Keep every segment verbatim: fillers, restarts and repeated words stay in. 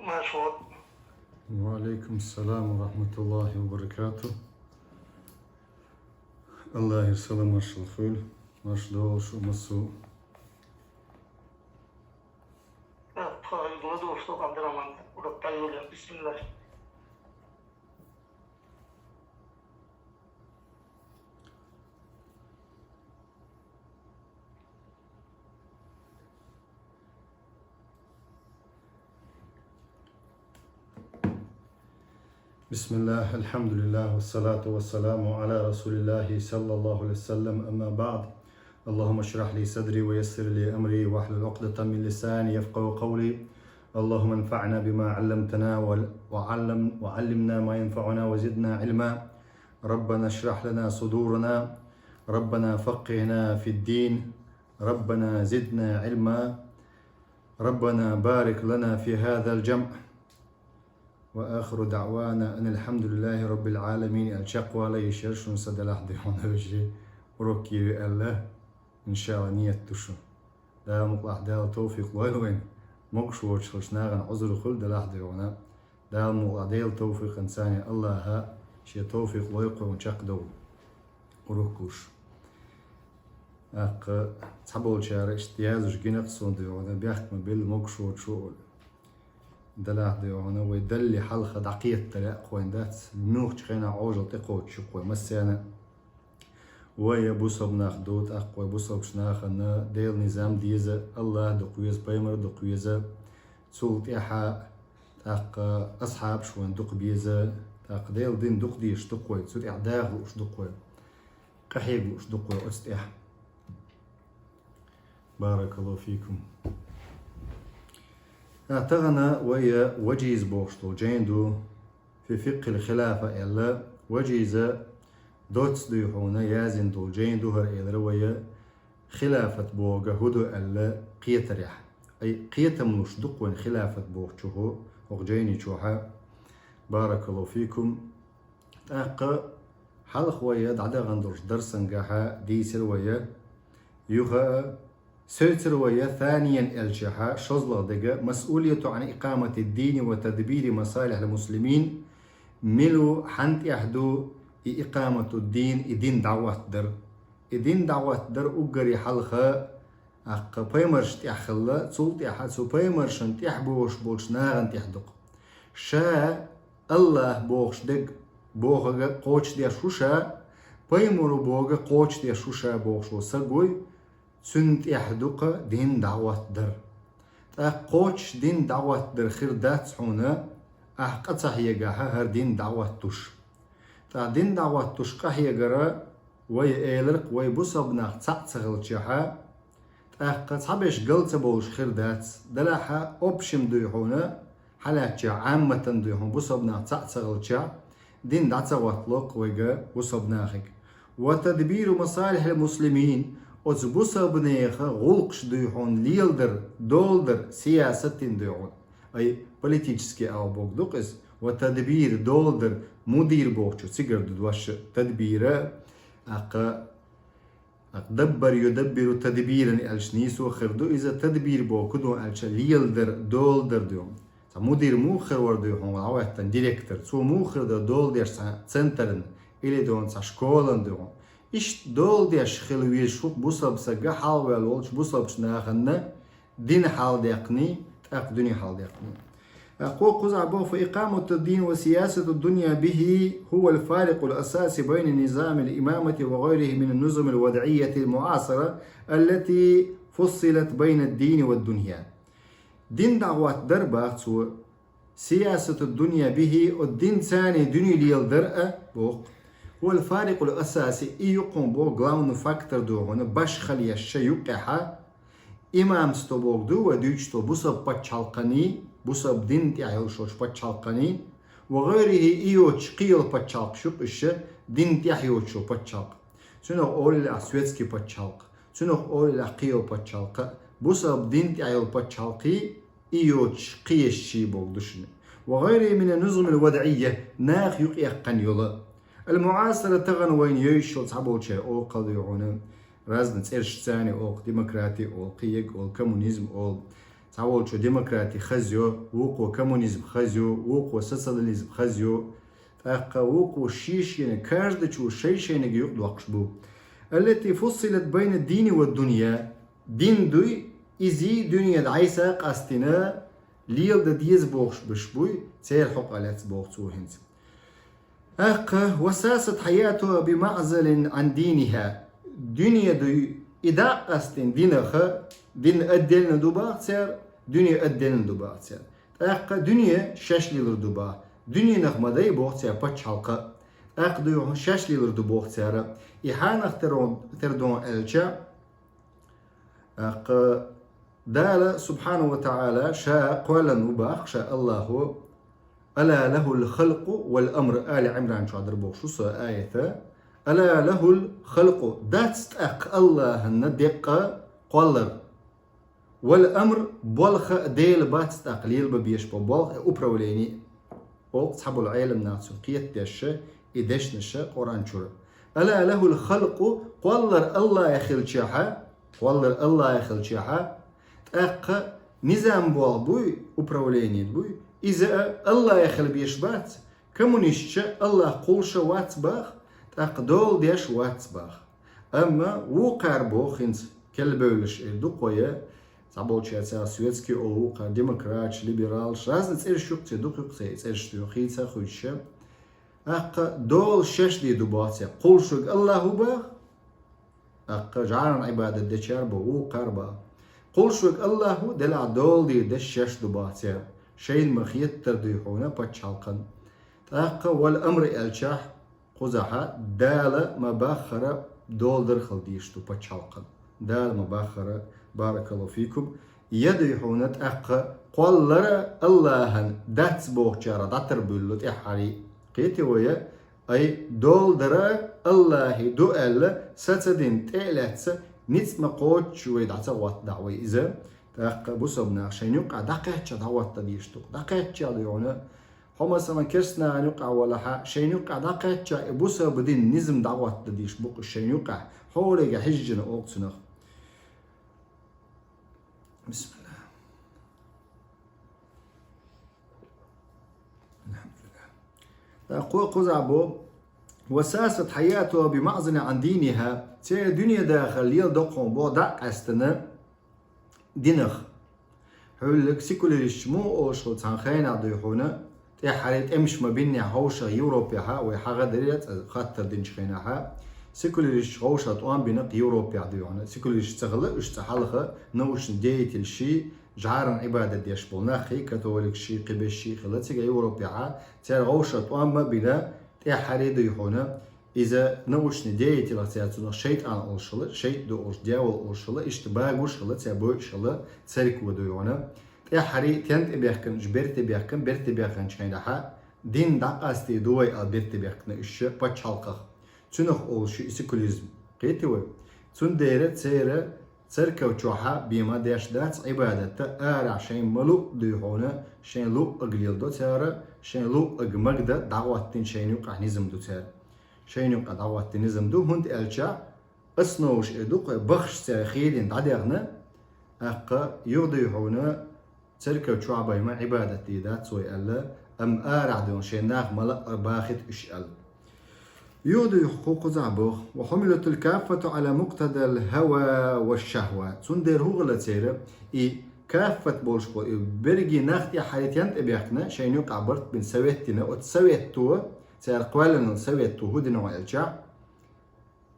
Марш вот. Ва алейкум салам ва рахматуллахи ва баракатух. Аллахьера салам маршалла хуьлда, марша догӀийла шун массо. Бисмилла. بسم الله، الحمد لله، والصلاة والسلام على رسول الله صلى الله عليه وسلم، أما بعد. اللهم اشرح لي صدري ويسر لي أمري واحلل عقدة من لساني يفقهوا قولي. اللهم انفعنا بما علمتنا وال-، وعلم-، وعلمنا ما ينفعنا وزدنا علما. ربنا اشرح لنا صدورنا. ربنا فقهنا في الدين. ربنا زدنا علما. ربنا بارك لنا في هذا الجمع. وآخر دعوانا أن الحمد لله رب العالمين. Аьлла чакхвала йиш яр шун, са делахь дегӀана вежарий, урок йийр ю аьлла, иншаАллахӀ, ният ду шун. Дала мукъалахь, Дала товфикъ лойла вайна, могуш воцуш хилча нахана Ӏузур хуьлда делахь дегӀана. Дала мукъалахь, Делан товфикъанца, Аллахьа шен товфикъ лойла вайна чакхдовла урок луш. ТӀаккха цхьаболчара иштта яздеш гина-кх суна дегӀана, бехк ма билла, могуш воцуш ву олий. Делахь дегӀана, вай Далла хьалха дӀакхетар яа кхойн дац, муьлххачу хенахь Ӏожалла тӀекхочуш ю-кх вай массарна. Вай бусалба нах ду, тӀаккха вай бусалбачу нахана Делан низам деза, Аллахь дукха веза, пайхамар дукха веза, цул тӀаьхьа тӀаккха асхьабаш вайна дукха беза, тӀаккха Делан дин дукха дезаш ду-кх вай, цу тӀехь даха лууш ду-кх вай, къахьега лууш ду-кх вай оцу тӀехь. Баракаллаху фикум. А, тахана вай Ваджиза бохуш долу жайна ду, фи фикъхил хилафа аьлла, Ваджиза доцца дуй хьуна яздина долу жайна ду хӀара, элира вай, хилафат бохург хӀун ду аьлла кхетарехь. Ай, кхетам луш ду-кх вайна хилафат бохучух хӀокху жайни чохь. Баракаллаху фикум. ТӀаккха хьалха вай дӀадахана долчу дарсангахь дийцира вай, юха а севцира вай, ثانيا аьллачохь, шозлагӀа дерг, مسؤولية عن إقامة الدين وتدبير مصالح المسلمين, мила ву, хьанна тӀехь ду и икъамату дин, и дин дӀахӀоттадар. И дин дӀахӀоттадар уггаре хьалха, тӀаккха, пайхамаршна тӀехь хилла, цул тӀаьхьа цу пайхамаршна тӀехь богӀуш болчу нахана тӀехь ду-кх. Ша Аллахь бохуш дерг, бохург кхочушдеш ву ша, пайхамаро бохург кхочушдеш ву ша бохуш волу саг вуй, цуьнан тӀехь ду-кх дин дӀахӀоттадар. ТӀаккха кхочуш дин дӀахӀоттадар хир дац хьуна, ахь къа ца хьегахь хӀара дин дӀахӀоттуш. Ткъа дин дӀахӀоттуш къахьегар, вай элира-кх, вай бусалба нах цхьаъ ца хилчахь, тӀаккха цхьаберш гал ца болуш хир дац. Делахь, общем дуй хьуна, хьалаьцча, Ӏамматан дуй хьуна, бусалба нах цхьаъ ца хилчахь, дин дӀа ца хӀоттало-кх вайга, бусалба нахе. وتدبير مصالح المسلمين, оцу бусалбанехан гӀуллакхаш дуй хьуна леладар, доладар, сиясатан дуй хьуна. Ай, политически агӀо бохург ду-кх иза. وتدبير, доладар, мудир бохучух цигара ду дош, тадбира, тӀаккха, тӀаккха دبر يدبر تدبيرا аьлча нийсо хир ду иза, тадбир бохург хӀун ду аьлча, леладар, доладар ду. Цхьа мудир муха хир вара дуй хьуна, вай хӀоьттина директор, цо муха хир дара доладеш цхьа центран, или дуй хьуна цхьа школан дуй хьуна. Иштта доладеш хила везаш ву-кх бусалба саг хьалхаваьлла волчу бусалбачу нахана, динан хьал деккханий, тӀаккха дуьненан хьал деккханий. ТӀаккха кхузахь боху: فإقامة الدين وسياسة الدنيا به هو الفارق الأساسي بين نظام الإمامة وغيره من النظم الوضعية المعاصرة التي فصلت بين الدين والدنيا. Дин дӀахӀоттадар, боху цо, سياسة الدنيا به, оцу динца дуьне леладар а, боху-кх. هو الفارق الأساسي, и ю-кх хьуна боху главный фактор дуй хьуна, башхалла еш ша юккъехь, имамство бохург ду вай дуьйцуш долу бусалба пачхьалкханий, бусалба динна тӀехь йолуш йолчу пачхьалкханий, وغيره, и йоцуш кхин йолу пачхьалкхаш ю-кх уьш, динна тӀехь йоцуш йолу пачхьалкх. Цунах олийла ахь светский пачхьалкх, цунах олийла ахь кхин йолу пачхьалкх, бусалба динна тӀехь йолу пачхьалкхий, и йоцуш кхин еш ший бохург ду шуна. وغيره من النظم الوضعية, наха юкъаэккхина йолу. المعاصرة, тахана вайна евзаш йолу цхьаболчара олу-кх дуй хьуна, разный цӀерашца олу-кх, демократи олу, кхин ерг олу, коммунизм олу. Цхьаволчо демократи хаза йо, вукхо коммунизм хаза йо, вукхо социализм хаза йо. ТӀаккха вукхо ший-шийна, каждачо шай-шайниг юкъадоаккхаш бу. التي فصلت بين الدين والدنيا. Дин дуй, изий дуьне дӀайса къастийна, леладе деза бохуш беш буй, церан хьокъехь лаьцна боху цо хӀинца. ТӀаккха: وساست حياتها بمعزل عن دينها. Дуьне дуй, и дӀа а къастийна динах, дин отдельно ду боху цара, дуьне отдельно ду боху цара. ТӀаккха дуьне шаьш лелар ду боху. Дуьненах ма дай боху цара пачхьалкх. ТӀаккха дуй хьуна шаьш лелар ду боху цара. И хьанах тера, тера ду аьлча, тӀаккха Дала, субхьанаху ва таӀала, ша кхоьллина ву боху, ша Аллахо: ألا له الخلق والأمر, Али Ӏимран чохь дара бохуш ву со аята. ألا له الخلق, дац тӀаккха Аллахьана деккъа кхоллар. والأمر, болх а Делан бац тӀаккха лелабан безаш бо, болх а, управление. Оха цхьаболу Ӏеламнаха цунна кхетадеш, и дешнаш Къуръан чуьра. ألا له الخلق, кхоллар Аллахьа хилчахьа, кхоллар Аллахьа хилчахьа, тӀаккха низам болх буй, управление буй, иза а Аллахьа хила безаш бац, коммунисташа Аллахь кхуллуш а вац боху, тӀаккха дола деш а вац боху. Амма вукхара боху хӀинца, кхелбевллаш эр ду кхо я, цхьаболчара цара светский олу, вукхара демократаш, либералаш, разный цӀераш ю-кх церан, дукха ю-кх церан и цӀераш, дуй хьуна, хийца а хуьйцуш. ТӀаккха дола шаьш дийр ду боху цара. Кхуллуш верг Аллахь ву боху, тӀаккха жӀаран Ӏибадат дечара боху, вукхара боху. Кхуллуш верг Аллахь ву, делахь дола дийр деш шаьш ду боху цара. Шайна ма хеттара, дуй хьуна, пачхьалкхана. ТӀаккха والأمر аьлчахь, кхузахьа Дала ма-баххара дола дар хила дезаш ду пачхьалкхана. Дала ма-баххара, баракаллаху фикум, я, дуй хьуна, тӀаккха кхоллар а Аллахьан дац бохучарах дӀатарбуьйлу тӀаьххьарий. Кхетий вай, ай, дола дар а Аллахьан ду аьлла, сацадина тӀе а лаьцна, ницкъ ма кхоччуш вай дӀа ца гӀоттадахь вай иза. ТӀаккха бусалба нах шайна юкъахь дӀакхаьчча дӀагӀоттаде дезаш ду-кх. ДӀакхаьчча, дуй хьуна, хьо, масалан, керста нахана юкъахь валахьа, шайна юкъахь дӀакхаьчча, и бусалба дин низам дӀагӀоттаде дезаш бу-кх шайна юкъахь. Хьолега хьижжина оха цунах. Бисмилла. Алхьамдулилла. ТӀаккха кхузахь боху: وساست حياتها بمعزل عن دينها. Церан дуьне дахар леладо-кх хьуна боху дӀа а къаьстина динах. Хьуьлларг секуляристаш муха олуш хилла цхьана хенахь, дуй хьуна, тӀаьххьара тӀемаш ма бинехь вовшах Европехьа, вай хьагӀ а дара, цкъа хаттар динчу хенахьа, секуляристаш вовшах тӀом бина-кх Европехь, дуй хьуна. Секуляристаш ца хилла уьш цкъа хьалха, научный деятельш, жӀаран Ӏибадат деш болу нах, католикаш, кхиберш хилла цига Европехьа, цара вовшах тӀом а бина, тӀаьххьара, дуй хьуна, иза научный деятель цара цунах шайтӀан олуш хилла, шайтӀа ду олуш, дьявол олуш хилла, иштта багош хилла, цара бойуш хилла, церква, дуй хьуна. ТӀаьххьара тен тӀе баьхкина, уьш берте баьхкина, берте баьхкинчу хенахьа, дин дӀакъастийр ду вай аьлла, берте баьхкина уьш пачхьалкхах. Цунах олуш ю и секуляризм. Кхетий вай? Цундела церан церков чохьа бен ма деш дац Ӏибадат, арахь шайн ма луъу, дуй хьуна, шайн луъург леладо цара, шайн луъург магадо дӀагӀоттийна шайна юкъахь низам ду цара. Шайна юкъахь дӀагӀоттийна низам ду, хӀунда аьлча основаш эр ду-кх, бахаш цара хедийна дӀадаьхна, тӀаккха юха, дуй хьуна, церков чохь бен ма Ӏибадат дийр дац вай аьлла, амма арахь дуьйна шайн нах ма лаъара бахийта уьш аьлла. Юха, дуй хьуна, кху кхузахь боху: وحملت الكافة على مقتضى الهوى والشهوة. Цундела хӀун хилла церан, и каффат болуш болу, и берриге нах тӀаьххьара тен тӀе баьхкина, шайна юкъахь барт бина, совет дина, оцу советто, цара кхоьллина советто хӀун дина хьуна аьлча,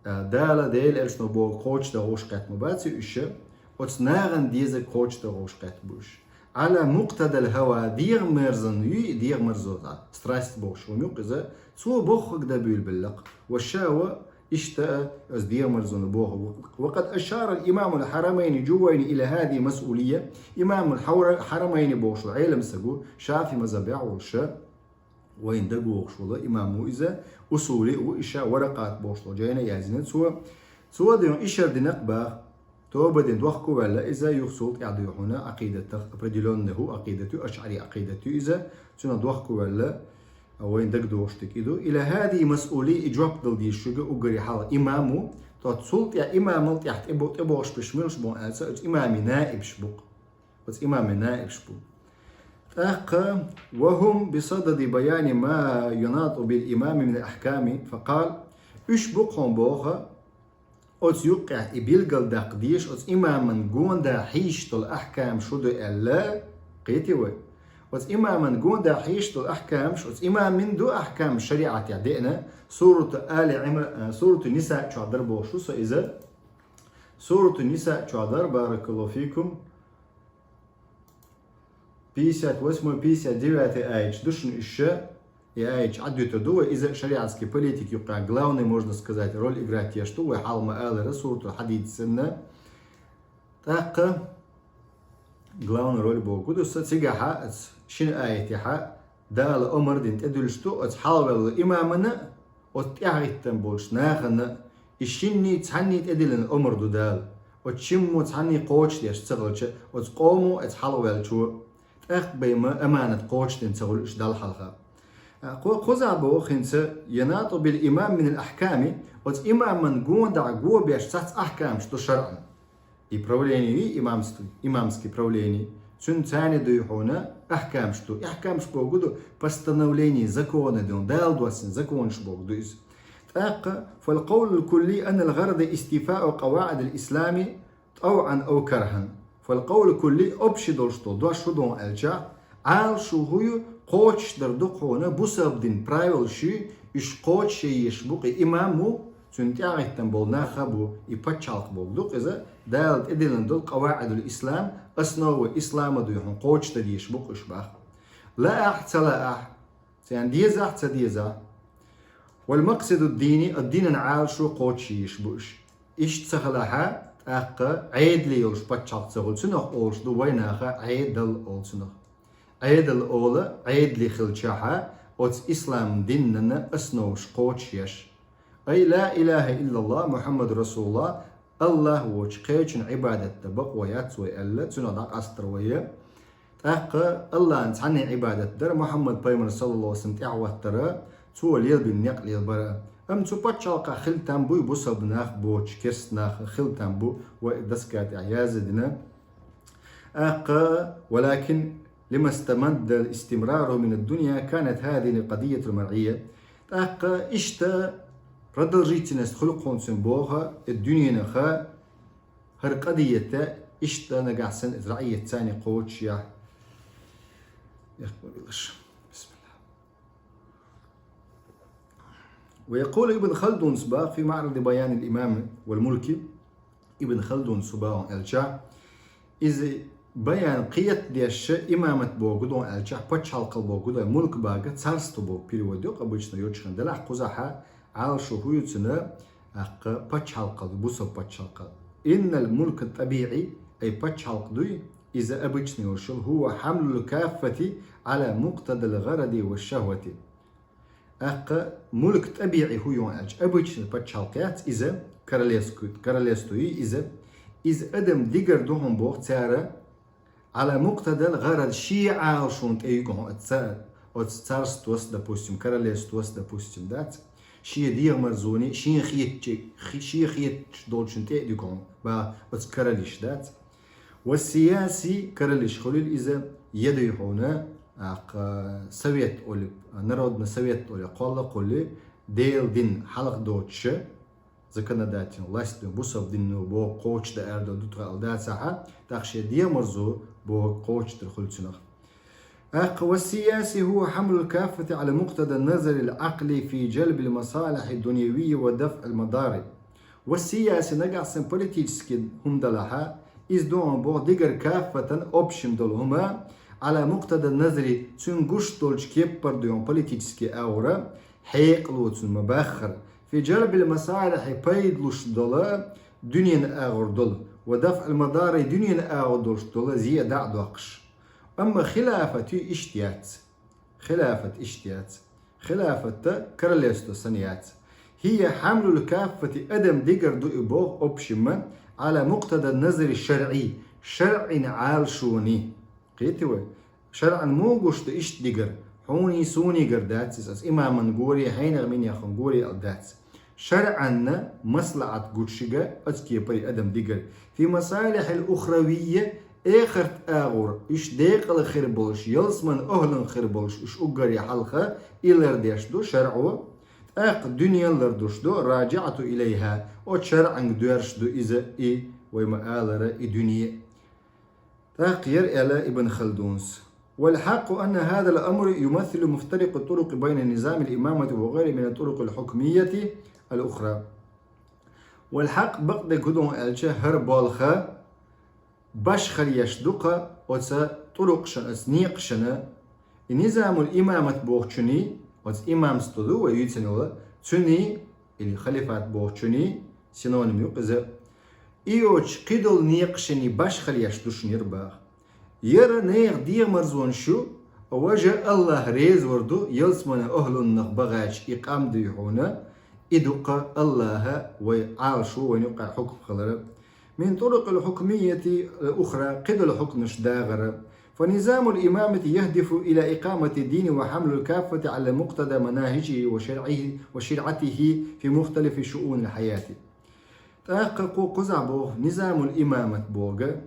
а, Дала, Делан элчано бохург кхочушдан гӀуш кхетта ма бац уьш, оцу нахана дезарг кхочушдан гӀуш кхетта бу уьш. على مقتضى الهوى, дегӀан мерзана юй, дегӀан мерзо, страсть бохуш хӀума ю-кх иза, цо бохург дан буьйлабелла-кх. والشهوة, иштта а, оцу дегӀан мерзано бохург. وقد أشار إمام الحرمين الجويني إلى هذه المسؤولية. Имамул Хьаура-, Хьарамайни бохуш волу Ӏелам стаг ву, шафи мазхабехь волуш, вайна дагавогӀуш волу имам ву иза, усули а ву, иша Варакъат бохуш долу жайна а яздина цо. Цо дуьйна ишар дина-кх баха. Тоба дина дохко ваьлла иза, юха цул тӀаьхьа дуьйна хьуна Ӏакъидатах определённый хӀу Ӏакъидат ю, ашъари Ӏакъидат ю иза. Цунах дохко ваьлла, вайна дагадогӀуш дерг и ду. إلى هذه المسؤولية, и жоп дала дезаш шуьга уггаре хьалха имам ву. Ткъа цул тӀаьхьа имамал тӀаьхьа тӀебо-, тӀебогӀуш берш муьлш бу аьлча, оцу имамийн наибаш бу-кх. Оцу имамийн наибаш бу. ТӀаккха: «وهم بصدد بيان ما يناط بالإمام من الأحكام، فقال», уьш бу кхуьн боху, оцу юккъехь и билгалдаккха дезаш, оцу имаман гонда хьийзаш долу ахкамаш хӀун ду аьлла, кхетий вай? Оцу имаман гонда хьийзаш долу ахкамаш, оцу имамин ду ахкамаш шариӀатехь деана, сурату Али Имра-, а, сурату Ниса чохь дара бохуш ву со иза. Сурату Ниса чохь дара, баракаллаху фикум, пятьдесят восьмой, пятьдесят девятый аяташ ду шуна уьш. И аяташ Ӏаддуьтур ду вай, иза шариатский политика юккъехь главный, можно сказать, роль играть еш ду вай, хьалха ма-аллара, суратул Хьадид санна. ТӀаккха главный роль боху ду со, цигахьа, оцу шина аятехьа, Дала омар дина тӀедуьллуш ду оцу хьалхаваьлла имамана, оцу тӀаьхьахӀиттина болчу нахана, и шинний цхьанний тӀедиллина омар ду Дала. Оцу шиммо цхьанний кхочушдеш ца хилча, оцу къомо, оцу хьалхаваьллачо, тӀаккха бен ма аманат кхочушдина ца хуьлу уьш Далла хьалха. Кхо-, кхузахь боху хӀинца: «يناط بالإمام من الأحكام», оцу имаман гонах го беш цхьацца ахкамаш ду шарӀан. И правление ю имамский, имамский правление. Цуьнан царна дуй хьуна ахкамаш ду. Ахкамаш боху ду постановление, законы ду, Дала доссина законаш боху ду иза. ТӀаккха: «فالقول الكلي أن الغرض استيفاء قواعد الإسلام طوعا أو كرها». «فالقول الكلي», общий долуш долу дош хӀун ду аьлча, Ӏалашо хӀун ю, кхочушдар ду кхуьнан бусалба дин правилаш ю, уьш кхочушъеш бу-кх и имам ву, цуьнан тӀаьхьахӀиттина болу нах а бу, и пачхьалкх боху ду-кх иза, Дала тӀедиллина долу къаваӀидул ислам, основа ислама дуй хьуна кхочушдан дезаш бу-кх уьш боху. Лаахь, ца лаахь, царна дезахь, ца дезахь. Вал максиду дини, а динан Ӏалашо кхочушъеш бу уьш. Иштта ца хилахь, тӀаккха Ӏедале йолуш пачхьалкх ца хуьлу, цунах олуш ду вай наха Ӏедал олу цунах. Ӏедал олу, Ӏедале хилчахьа, оцу ислам динан основаш кхочушъеш. Ай ла илаха иллаллах Мухаммаду расулуллах, Аллах воцчу кхечун Ӏибадат дан бакъо яц вай аьлла, цунах дӀакъастар вай. ТӀаккха Аллахьан цхьанне Ӏибадат дар, Мухаммад пайхамар саллаллаху алейхи ва саллям тӀаьхьахӀоттара, цо лелабина некъ лелабара. Амма цу пачхьалкхехь хила там буй бусалба нах боцуш, керста нах хила там бу, вай доска тӀехь язъян дина. ТӀаккха, ولكن لما استمد استمراره من الدنيا كانت هذه القضية المرعية. ТӀаккха иштта продолжительность хуьлу кхунцин боху, и дуьненахь хӀара къадият иштта нагахь санна иза раӀият царна кхочушъяхь. Бисмилла. ويقول ابن خلدون صباح في معرض بيان الإمام والملك. Ибн Халдун цу бахьана аьлча, иза баян кхетадеш имамат боху ду аьлча, пачхьалкхал боху ду, мулк бага царство боху перевод ю, обычно йочухан делахь кхузахьа, Ӏалашо хӀун ю цуьнан, тӀаккха пачхьалкхал ду, бусалба пачхьалкхал. Иннал мулк табиӀи, ай пачхьалкх дуй, иза обычно йолуш йолу, хӀува хьамлул каффати Ӏала мукътадал гӀаради ва шахвати. ТӀаккха мулк табиӀи хӀун ю аьлча, обычный пачхьалкх яц иза, королевск-, королевство ю иза. Иза адам дигар ду хьуна боху цара, Ӏала мукътадал гӀарад, шен Ӏалашонна тӀе ю хьуна оцу ца-, оцу царствос, допустим, королевствос, допустим, дац. Шен дегӀамарзоне, шен хетачу-, хи-, шен хеташ долчун тӀе а ду хьуна, ба оцу королиш, дац. Ва сияси, королиш хуьлийла иза, я дуй хьуна, тӀаккха совет олу, народный совет олу, кхолла а кхуллий, Делан дин хьалха доцуша, законодательная власть, бусалба дино боху кхочушдан аьрдо ду тхо аьлла дацахьа, тӀаккха шен дегӀамарзо боху кхочушдар хуьлу цунах. ТӀаккха: «والسياسي هو حمل الكافة على مقتضى النظر العقلي في جلب المصالح الدنيوية ودفع المضار». Ва сияси, нагахь санна политически хӀума далахьа, иза ду хьуна боху дигар каффатан, общем долу хӀума, Ӏала мукътадан назри, цуьнан гуш долчу кеппара ду хьуна политически агӀора, хьекъало цунна ма-баххара. Фи джалбил масалихьи, пайда луш долу дуьненан агӀор долу, ва дафӀил мадари, дуьненан агӀор долуш долу зе а дӀа а доккхуш. Амма хилафат ю иштта яц. Хилафат иштта яц. Хилафат королевство санна яц. ХӀия хьамлул каффати, адам дигар ду и боху общем, Ӏала мукътадан назри шаръи, шаръин Ӏалашоний. Кхетий вай? ШаръӀан муха гуш ду иштта дигар? Хьуний, суний гар дац иза, аса имаман гори, хьенех-минехун гори аьлла дац. ШаръӀанна маслахьат гучу шига, оцу кепари адам дигар. Фи масалихьил ухравийя, эхарт агӀор, уьш декъала хир болуш, ялсман охӀлан хир болуш, уьш уггаре хьалха и лардеш ду шарӀо, тӀаккха дуьне лардеш ду, راجعة إليها, оцу шарӀанга доьрзуш ду иза, и, вай ма-аллара, и дуьне. ТӀаккха яра аьлла Ибн Халдунс: والحق أن هذا الأمر يمثل مفترق الطرق بين نظام الإمامة وغيره من الطرق الحكمية الأخرى. والحق, бакъдерг хӀун ду аьлча, хӀара болх башхалла еш ду-кх оцу тӀурукъашна, оцу некъашна, и низамул имамат бохучуьнан, оцу имамство ду вай юьйцина йолу, цуьнан или халифат бохучуьнан синоним ю-кх иза. И йоцуш кхидолу некъашна башхалла еш ду шуна яра боху. Яра нехан дегӀамарзонаш ю, важа АллахӀ резавар ду, ялсманан охӀлунах бахча и къам дуй хьуна, и ду-кх АллахӀа вай Ӏалашо вайна юкъахь хьукам хилар. من طرق الحكمية الأخرى, кхидолу хьукмаш дагӀар. فنظام الإمامة يهدف إلى إقامة الدين وحمل الكافة على مقتضى منهجه وشرعه، وشرعته في مختلف شؤون الحياة. ТӀаккха кху кхузахь боху низамул имамат боху,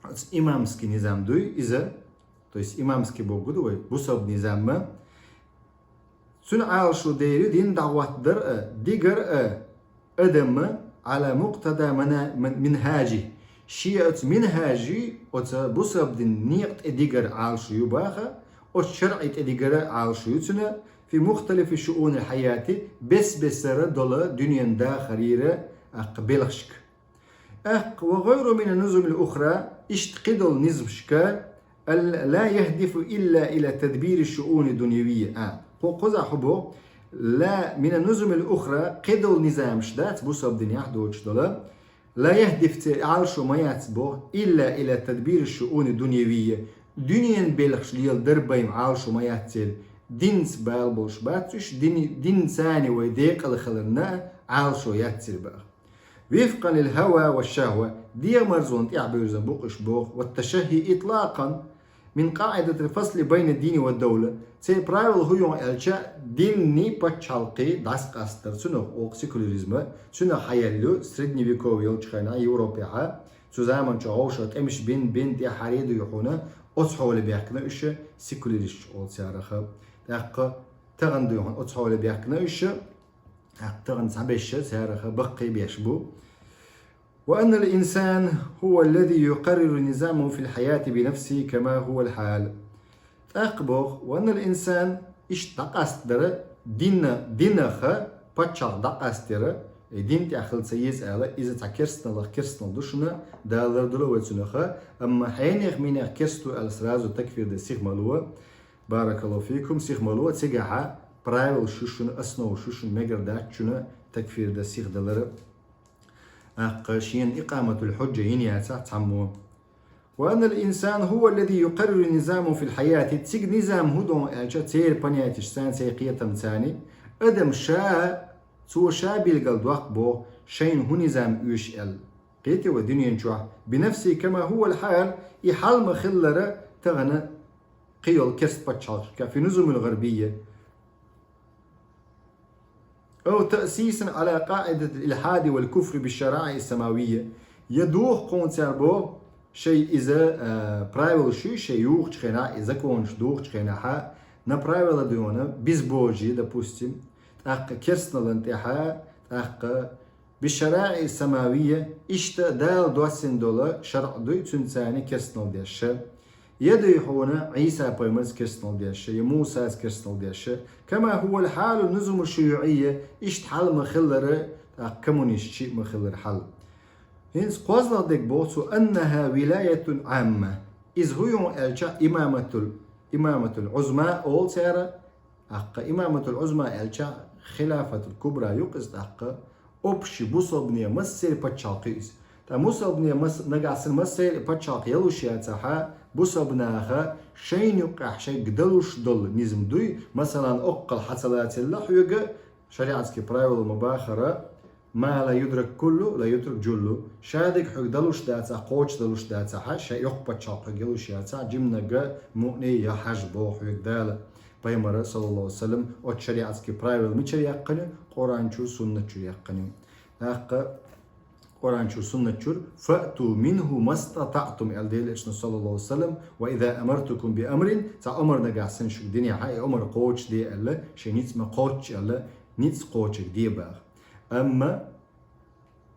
оцу имамский низам дуй иза, то есть имамский боху ду вай, бусалба низам ма. Цуьнан Ӏалашо дерг ю дин дӀахӀоттадар а, дигар а, адам а, على مقتضى منا-, من-, منهجه. Шен оцу минхьажи, оцу бусалба динан некъа тӀе дигар Ӏалашо ю боху, оцу шарӀи тӀе дигар Ӏалашо ю цуьнан, في مختلف شؤون الحياة, бес-бесара долу дуьненан дахарера, тӀаккха, белхашка. ТӀаккха, وغيره من النظم الأخرى, иштта кхидолу низамашка, ال-, لا يهدف إلا إلى تدبير الشؤون الدنيوية. А, кху кхузахь хӀун боху? لا من النظم الأخرى, кхидолу низамаш дац бусалба динехь доцуш долу. لا يهدف, церан Ӏалашо ма яц боху, إلا إلى تدبير الشؤون الدنيوية. Дуьненан белхаш леладар бен Ӏалашо ма яц церан. Динца бала болуш бац уьш, дин-, динца вай декъала хиларна Ӏалашо яц церан боху. وفقا للهوى والشهوة, дегӀамарзонна тӀаьхьабевзина бу-кх уьш боху, والتشهي إطلاقا من قاعدة الفصل بين الدين والدولة. Церан правила хӀун ю аьлча, динний пачхьалкхий дӀасакъастар, цунах олу секуляризма, цунах хьаелла ю средневековье йолчу хенахь Европехьа, цу заманчохь вовшах тӀемаш бин, бин тӀе хьаре дуй хьуна, оцу хьоле баьхкина уьш, секуляристаш олу цараха. ТӀаккха тахана дуй хьуна оцу хьоле баьхкина уьш, тӀаккха тахана цхьаберш цараха баккхий беш бу. وأن الإنسان هو الذي يقرر نظامه في الحياة بنفسه كما هو الحال. ТӀаккха боху, وأن الإنسان, иштта дӀакъастадара дина, динаха пачхьалкх дӀакъастадара, и дин тӀехь хила ца еза ала, иза цхьа керстаналлах керстанал ду шуна, Дала лардала вай цунаха, амма хьенех-минех керста ву ала сразу такфир дан сиха ма ло, баракаллаху фикум, сиха ма ло, цигахьа правилаш ю шуна, основаш ю шуна, мегар дац шуна такфир дан сиха далара. ТӀаккха шена икъаматул хьуджа йина яцахь цхьаммо. وأن الإنسان هو الذي يقرر نظامه في الحياة. Цига низам хӀун ду аьлча, церан понятешца, церан кхетамца, адам ша, цо ша билгалдоккху боху, шайна хӀун низам оьшу аьлла. Кхетий вай дуьнен чохь? بنفسه كما هو الحال, и хьал ма-хиллара тахана кхин йолу керста пачхьалкхашка, في نظم الغربية. أو تأسيسا على قاعدة الإلحاد والكفر بالشرائع السماوية. Я духу кхунца яр бо, шай иза, а, правилаш ю, шай юхучу хенахь, и законаш духучу хенахь, на правила дуьйна безбожие, допустим, тӀаккха керстаналан тӀехьа, тӀаккха бишараи самавия, иштта Дала доссина долу шарӀ дуй, цуьнца керстанал деш. Я дуй хьуна Ӏийса пайхамарца керстанал деш, я Мусаца керстанал деш. كما هو الحال نظم الشيوعية, иштта хьал ма-хиллара, тӀаккха коммунистчий ма-хиллара хьал. ХӀинца кхозлагӀа дерг боху цо, أنها ولاية عامة. Иза хӀун ю аьлча, имаматул, имаматул Ӏузма олу цара, тӀаккха имаматул Ӏузма аьлча, хилафатул кубра ю-кх иза тӀаккха, общий бусалбане массеран пачхьалкх ю иза. Ткъа мусалбане мас-, нагахь санна массеран пачхьалкх ялуш яцахьа, бусалба наха шайна юккъехь шайга далуш долу низам дуй, масалан, оккхал хьа ца лацилла хьоьга, шариатский правила ма-бахара, ما لا يدرك كله لا يترك جله. Ша дерг хьоьга далуш дацахь, кхочуш далуш дацахьа, шайн йоккха пачхьалкх хьоьга ялуш яцахь, жиманиг, муъни я хьажа боху хьоьга Дала. Пайхамара, саллаллаху алейхи ва саллям, оцу шариатский правила мичара яьккхина ю? Къуръан чу, суннат чу яьккхина ю. ТӀаккха Къуръан чура, суннат чура: «Фаъту минху мастатаътум», аьлла Делан Элчано, саллаллаху алейхи ва саллям, «ва иза амартукум би амрин», цхьа омар нагахь санна шуга динехьа, и омар кхочушде аьлла, шайн ницкъ ма кхоччу аьлла, ницкъ кхочург де баха. Амма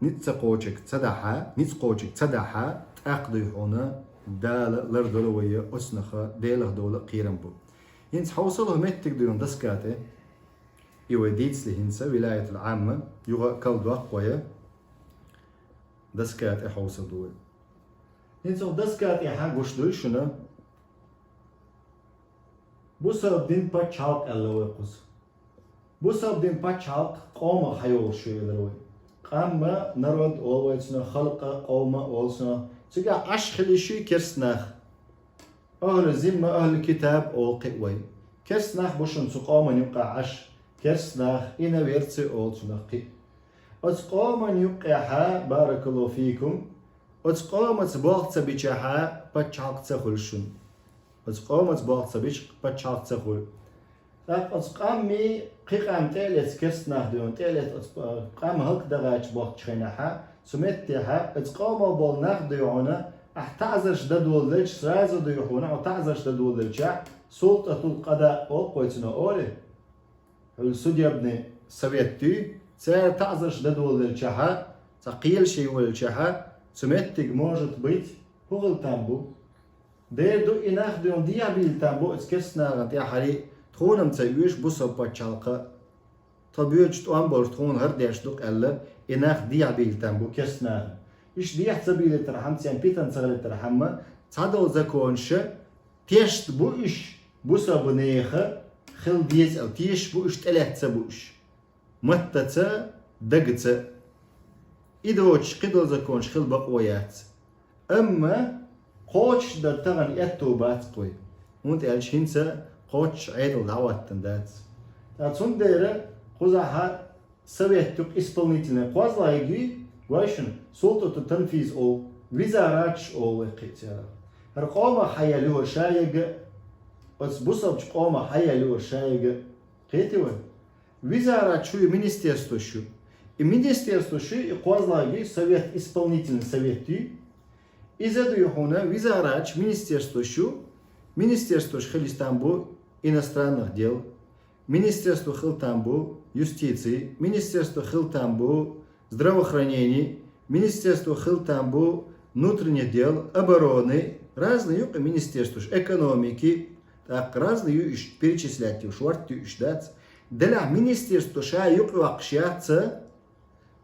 ницкъ ца кхочург ца дахьа, ницкъ кхочург ца дахьа, тӀаккха дуй хьуна Дала лардала вай оцунах, Делах довла а кхерам бу. ХӀинца хьовсал хӀу меттиг дуй хьуна доска тӀе, и вай дийцале хӀинца, вилаятул Ӏамма, юха а кал доккху вай, доска тӀе хьовсал ду вай. ХӀинца хӀу доска тӀехьа гуш дуй шуна, бусалба дин пачхьалкх аьлла вай кхуза. Бусалба дин пачхьалкх къомах хьайолуш ю элира вай. Къам а, народ олу вай цунах, халкъ а, къовм а олу цунах. Цигахь Ӏаш хила йиш ю керста нах. Ахьлу зимма, ахьлу китаб олу кхин а вай. Керста нах бу шуна цу къоман юккъехь Ӏаш. Керста нах, иноверцы олу цунах кхин а. Оцу къоман юккъехьа, баракаллаху фикум, оцу къомаца болх ца бичахьа, пачхьалкх ца хуьлу шуна. Оцу къомаца болх ца бича, пачхьалкх ца хуьлу. ТӀаккха оцу къаммий кхин къам тӀе а леца, керста нах дуй хьуна, тӀе а леца оцу, а, къам хӀаллакдахьачу бохучу хенахьа, цу меттехьа, оцу къомах болу нах дуй хьуна, ахь таӀзарш дан долалелча, сразу дуй хьуна, хьо таӀзарш дан долалелча, султӀатул къада олу вай цунах олий, хьуьлла судебный совет дуй, цара таӀзарш дан долалелчахьа, цхьа кхелаш йолалелчахьа, цу меттиг, может быть, хӀу хила там бу? Дера ду, и нах дуй хьуна дехьабийла там бу оцу керста нахана тӀехьарий, тхуна-м ца оьшу бусалба пачхьалкх. Тхо боьдучу тӀом болуш тхуна хӀара деш ду-кх аьлла, и нах дехьабийла там бу керста нахана. Иштта дехьа ца бийлийтархьама, церан питана ца хилийтархьама, цхьадолу законаша тешна бу уьш, бусалба нехан хила деза аьлла, тешаш бу уьш, тӀелаьцна ца бу уьш. Маттаца, дагаца. И доцуш кхидолу законаш хила бакъо яц. Амма кхочушдан тахана аьтто бац-кх вай. ХӀунда аьлча хӀинца кхоччуш Ӏедал дӀахӀоттана дац. Ткъа цундела кхузахьа совет ю-кх исполнительный, кхозлагӀа юй, вай шуна, султӀату танфиз олу, визараташ олу вай кхин а церах. ХӀара къомах хьаяьлла ю хӀара ша ерг а, оцу бусалбачу къомах хьаяьлла ю хӀара ша ерг а. Кхетий вай? Визараташ ю, министерствош ю. И министерствош ю, и кхозлагӀа юй, совет, исполнительный совет ю. Иза дуй хьуна визараташ, министерствош ю. Министерствош хила там бу иностранных дел, министерство хила там бу юстиции, министерство хила там бу здравоохранения, министерство хила там бу внутренних дел, обороны, разные ю-кх министерствош, экономики, тӀаккха разные ю уьш, перечислять ю, шортта ю уьш дац. Делахь министерство ша юкъайоккхуш яц,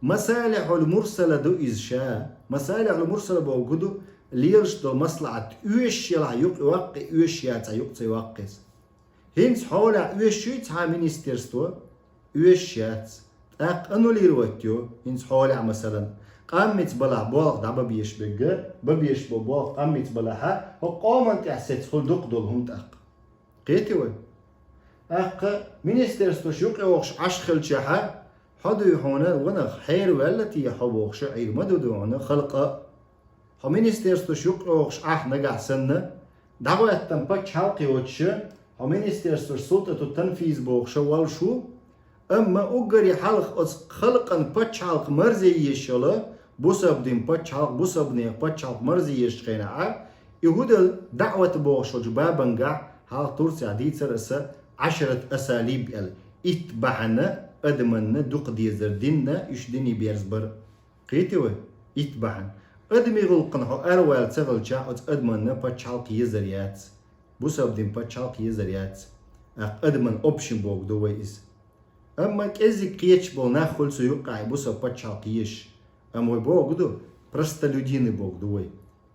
масалихьул мурсала ду иза ша. Масалихьул мурсала бохург ду, лелаш долу маслахьат оьшуш елахь юкъайоккху, оьшуш яцахь юкъа ца йоккху иза. ХӀинца хьолехь оьшуш юй цхьа министерство? Оьшуш яц. ТӀаккха аннулировать ю, хӀинца хьолехь, масалан, къаммица балахь болх дӀабан безаш берг, бан безаш болу болх къаммица балахьа, хӀокху къоман тӀехь сецна хуьлу дукха долу хӀума тӀаккха. Кхетий вай? ТӀаккха министерствош юкъайогӀуш Ӏаш хилчахьа, хьо дуй хьуна, ванах, хьераваьлла те хьо бохуш, Ӏийр ма ду дуй хьуна халкъа. Хьо министерствош юкъайогӀуш Ӏахь нагахь санна, дӀахӀоьттина пачхьалкх йоцуша, хьо министерствош султӀату танфиз бохуша волуш ву, амма уггаре хьалха оцу халкъан пачхьалкх марзе езаш йолу, бусалба дин пачхьалкх, бусалба нехан пачхьалкх марзе езачу хенахьа, и хӀу дан даӀват бохуш волчу бабангахь, хьалха Турцехь дийцара аса, Ӏашарат асалиб аьлла, итт бахьана адаманна дукха дезар динна, уьш дине берзабар. Кхетий вай? Итт бахьана. Адамийн гӀуллакхана хьо араваьлла ца хилчахь, оцу адаманна пачхьалкх езар яц. Бусалба дин пачхьалкх езар яц. ТӀаккха адаман общем бохург ду вай иза. Амма кӀеззиг кхеташ болу нах хуьлу цу юккъехь бусалба пачхьалкх езаш. Амма вай бохург ду, простолюдины бохург ду вай.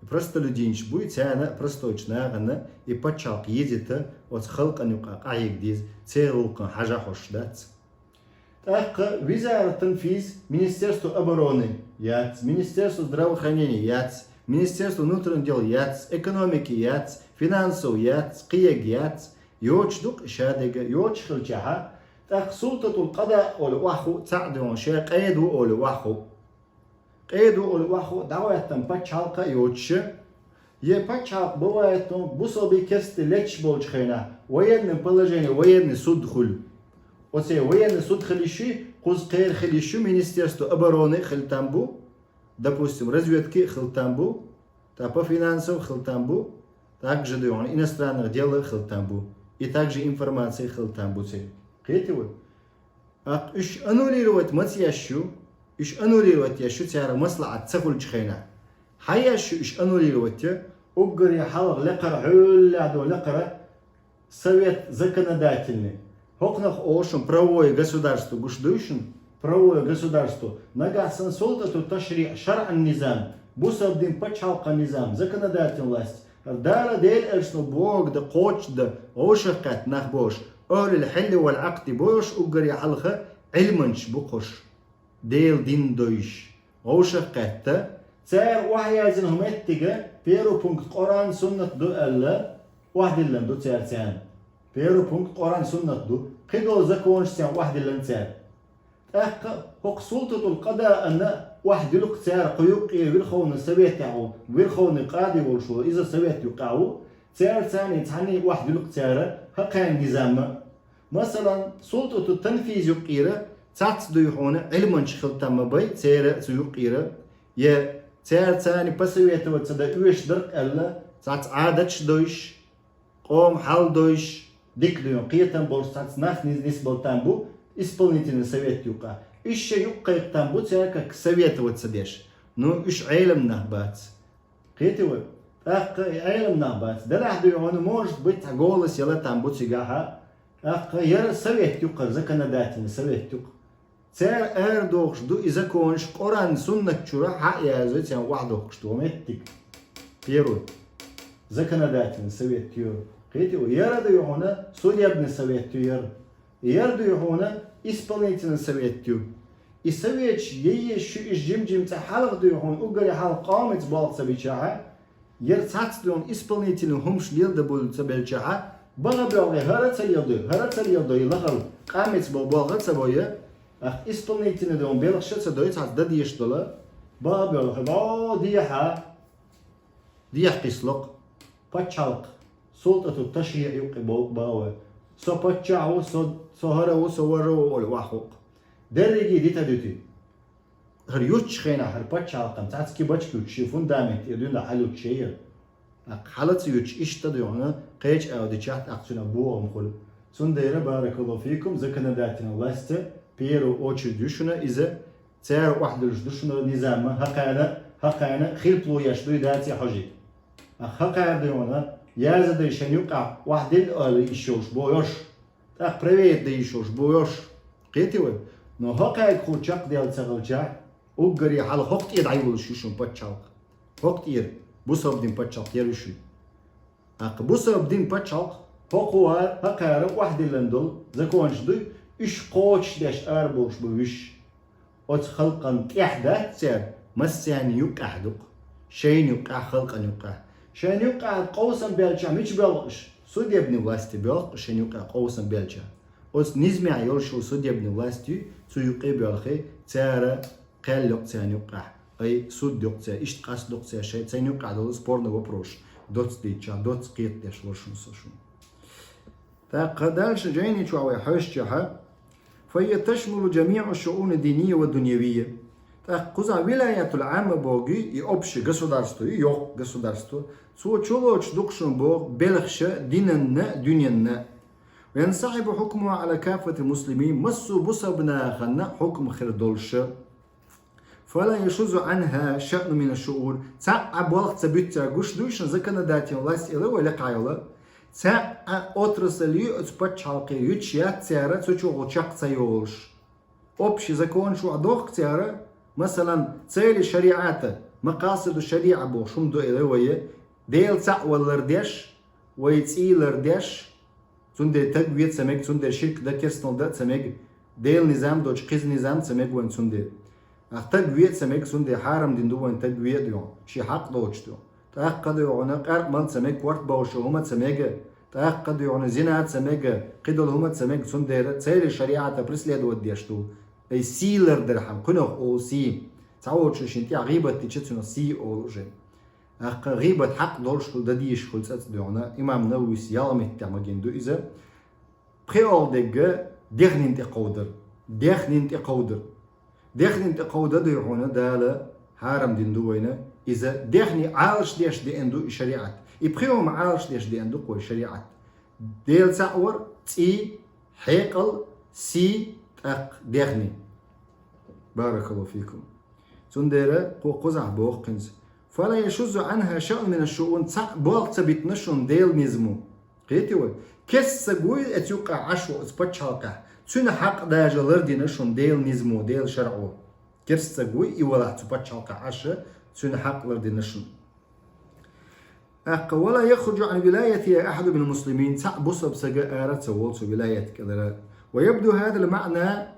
Простолюдинаш буй, царна, простойчу нахана и пачхьалкх езийта, оцу халкъана юкъа къахьега деза, церан гӀуллакхана хьажа хьожуш дац. ТӀаккха визаратан физ, Министерство обороны яц, Министерство здравоохранения яц, Министерство внутренних дел яц, экономики яц, финансов яц, кхиег яц, йоцуш ду-кх шадерг а, йоцуш хилчахьа, тӀаккха султатул къада олу охьахуу цхьаъ дуьйхьа, шен къеда ву олу охьахуу. Къеда ву олу охьахуу дӀахӀоьттина пачхьалкх а йоцуша, е пачхьалкх бан ваийтта бусалбий керстий леташ болчу хенахь, военный положение, военный суд хуьлу. Оцу военный суд хила йиш ю, кхуза кхера хила йиш ю, Министерство обороны а хила там бу, Допустим, разведка хила там бу, та по финансам хила там бу, также дуй хьона иностранных дел хила там бу, и также информация хила там бу церан. Кхетий вай? Ах, уж аннулировать маца еш ю, уж аннулировать еш ю церан маслахьат ца хулача хенахь. Хьа еш ю уж аннулировать, уггаре хьалха лекхара, хьуьллехь долу лекхара совет законодательный. ХӀокхунах олу шуна правовое государство гуш дуй шуна? Правовое государство. Нагахь санна султӀату ташриъ, шаръан низам, бусалба дин пачхьалкхан низам, законодательная власть. Дала Дела элчано бохург дан кхочушдан вовшахкхетта нах болуш, ахьлул хьилли вал Ӏакъди болуш, уггаре хьалха Ӏилманчаш бу кхуш. Делан дин дойуш, вовшахкхетта, цара охьаязйина хӀума меттига, первый пункт Къуръан, суннат ду аьлла, охьадиллина ду цара царна. Первый пункт Къуръан, суннат ду, кхидолу законаш царна охьадиллина цара. ТӀаккха хӀокху султӀатул къадаъана охьадуьллу-кх цара кху юккъе, Верховный Советехь ву, Верховный къади волуш волу, иза совет юккъехь ву, цара царна цхьаьна охьадуьллу-кх цара хӀокхарна низамма. Масалан, султӀату танфиз юккъера цхьацца дуй хьуна Ӏилманчаш хила там ма бай, церан а цу юккъера, я цара царна посоветоваться дан оьшуш дара-кх аьлла, цхьацца Ӏадаташ дойуш, къоман хьал дойуш, дика дуй хьуна кхетам болуш цхьацца нах низ-, нисбала там бу исполнительный совет юккъехь. Уьш шайн юккъе кхайкха там бу цара как советоваться деш. Ну, уьш Ӏеламнах бац. Кхетий вай? ТӀаккха и Ӏеламнах бац. Делахь дуй хьуна, может быть, цхьа голос яла там бу цигахь. ТӀаккха яра совет ю-кх, законодательный совет ю-кх. Цара арадохуш ду и законаш Къуръан, суннат чуьра хьа а язйо, царна охьадохкуш ду меттиг. Первый. Законодательный совет ю. Кхетий вай? Яра дуй хьуна, судебный совет ю яра. Яра дуй хьуна, исполнительный совет ю. И советаш яйеш ю, уьш жим-жим цӀа хьалха дуй хьуна, уггаре хьалха къомаца болх ца бичахьа, яра цхьацца дуй хьуна исполнительный хӀумаш леладан буьллу ца белчахьа, баха боьлхий, хӀара а ца леладой, хӀара а ца леладой, и лахара къомаца болу болх а ца бой, ах, исполнительный дуй хьуна белхаш а ца дой, цхьацца дан дезаш долу, баха боьлхий, бӀо дехьа, дехьа кхиссало-кх. Пачхьалкх, султӀату ташриъ юккъе болу баха вай. Со паччахь ву, со, со хӀара ву, со важа ву олий охьахуо-кх. Дерриге дита дуьтий. ХӀара юьтучу хенахь, хӀара пачхьалкхана цхьацца кибачка юьтуш, шен фундамент тӀера дуьйна хьалаюьтуш яра. ТӀаккха хьала ца юьтуш, иштта дуй хьуна кхечу агӀор дичахь, тӀаккха цуьнан бохам хуьлу. Цундела, баракаллаху фикум, законодательная власть, первую очередь ю шуна иза, цара охьадуьллуш ду шуна низамма, хӀокхарна, хӀокхарна хилпало еш дуй, даций хьожий. Ах, хӀокхара дуй хьуна, яздан дай шайна юккъехь охьадилла ала йиш йолуш бу йош, тӀаккха проверить дан йиш йолуш бу йош. Кхетий вай? Но хӀокхаьрга хӀума чекхдаьлла ца хилчахь, уггаре хьалха хӀокху тӀера дӀайолуш ю шуна пачхьалкх. ХӀокху тӀера, бусалба дин пачхьалкх тӀера ю шуна. ТӀаккха бусалба дин пачхьалкх хӀокху вара, хӀокхара охьадиллина долу законаш дуй, уьш кхочушдеш арабовлуш бу уьш. Оцу халкъана тӀехь дац цара, массарна юккъехь ду-кх, шайна юккъехь, халкъана юккъехь. Шайна юккъехь къовсам баьлчахь мича боьлху уьш? Судебный власти боьлху шайна юккъехь къовсам баьлчахь. Оцу низамехь йолуш йолу судебный власть ю, цу юккъе боьлхий, цара кхел йо-кх царна юккъехь. Ай, суд йо-кх цара, иштта къастадо-кх цара шайн, царна юккъехь долу спорный вопрос доцца дийцичахь, доцца кхетадеш вара шуна со шуна. ТӀаккха дальше жайни чохь вай хьаьвсичахьа, فهي تشمل جميع الشؤون الدينية والدنيوية. ТӀаккха кхузахь вилаятул Ӏамма боху и общее государство, и йоккха государство, цо чулоцуш ду-кх шуна боху белхаш динанна, дуьненна. وينسحب حكمها على كافة المسلمين, массо а бусалба нахана хьукм хир долуш. فلا يشذ عنها شأن من الشؤون. Цхьа а болх ца буьту цара, гуш дуй шуна, законодательная власть элира вай лекха йолу. Цхьа а отрасль ю оцу пачхьалкхе, юьтуш яц цара, цу чухула чекх ца йолуш. Общий законаш охьадохку цара, масалан, цели шариата, макъасиду шариа бохуш хӀума ду элира вай, Дела цхьаъ валар деш, вай цӀий лар деш, цундела таг ве а ца мега, цундела ширк дан, керстанал дан а ца мега, Делан низам доцуш кхин низам а ца мега вайн цундела. Ах, таг ве а ца мега, цундела хьарам дина ду вайн таг ве а дуй хьуна, шен хьакъ доцуш дуй хьуна. ТӀаккха дуй хьуна къаркъа мала ца мега, корта бовлуш йолу хӀума ца мега, тӀаккха дуй хьуна зина а ца мега, кхидолу хӀума а ца мега, цундела цели шариата преследовать деш ду. Ай сий лардархьама, кхунах олу сий. Цхьаволчо шен тӀехь гӀийбат дича, цунах сий олу уже. ТӀаккха гӀийбат хьакъ долуш хуьлу, дан дезаш хуьлу цкъацкъа дуй хьуна. Имам Нававис ялх меттехь ма гина ду иза. ПхоьалгӀа дерг дехнийн тӀе кховдар. Дехнийн тӀе кховдар. Дехнийн тӀе кховда дуй хьуна Дала, хьарам дина ду вайна. Иза дехне Ӏалашдеш деана ду и шариӀат. И пхи хӀума Ӏалашдеш деана ду-кх вай шариӀат. Дела цаӀ вар, цӀий, хьекъал, сий, тӀаккха дехне. Баракаллаху фикум. Цундела кхо кхузахь боху хӀинца: «Фала яшуззу анха шайъун мина шшуун», цхьаъ болх ца битина шуна Делан низамо. Кхетий вай? Керста саг вуй оцу юккъехь Ӏаш волу оцу пачхьалкхехь, цуьнан хьакъ даже лардина шуна Делан низамо, Делан шарӀо. Керста саг вуй и валахь цу пачхьалкхехь Ӏаш, цуьнан хьакъ лардина шуна. ТӀаккха: «Вала яхруджу ан вилаятихи ахьаду минал муслимин», цхьаъ бусалба саг ара ца волу цу вилаят кӀелара. «Ва ябду хазал маъна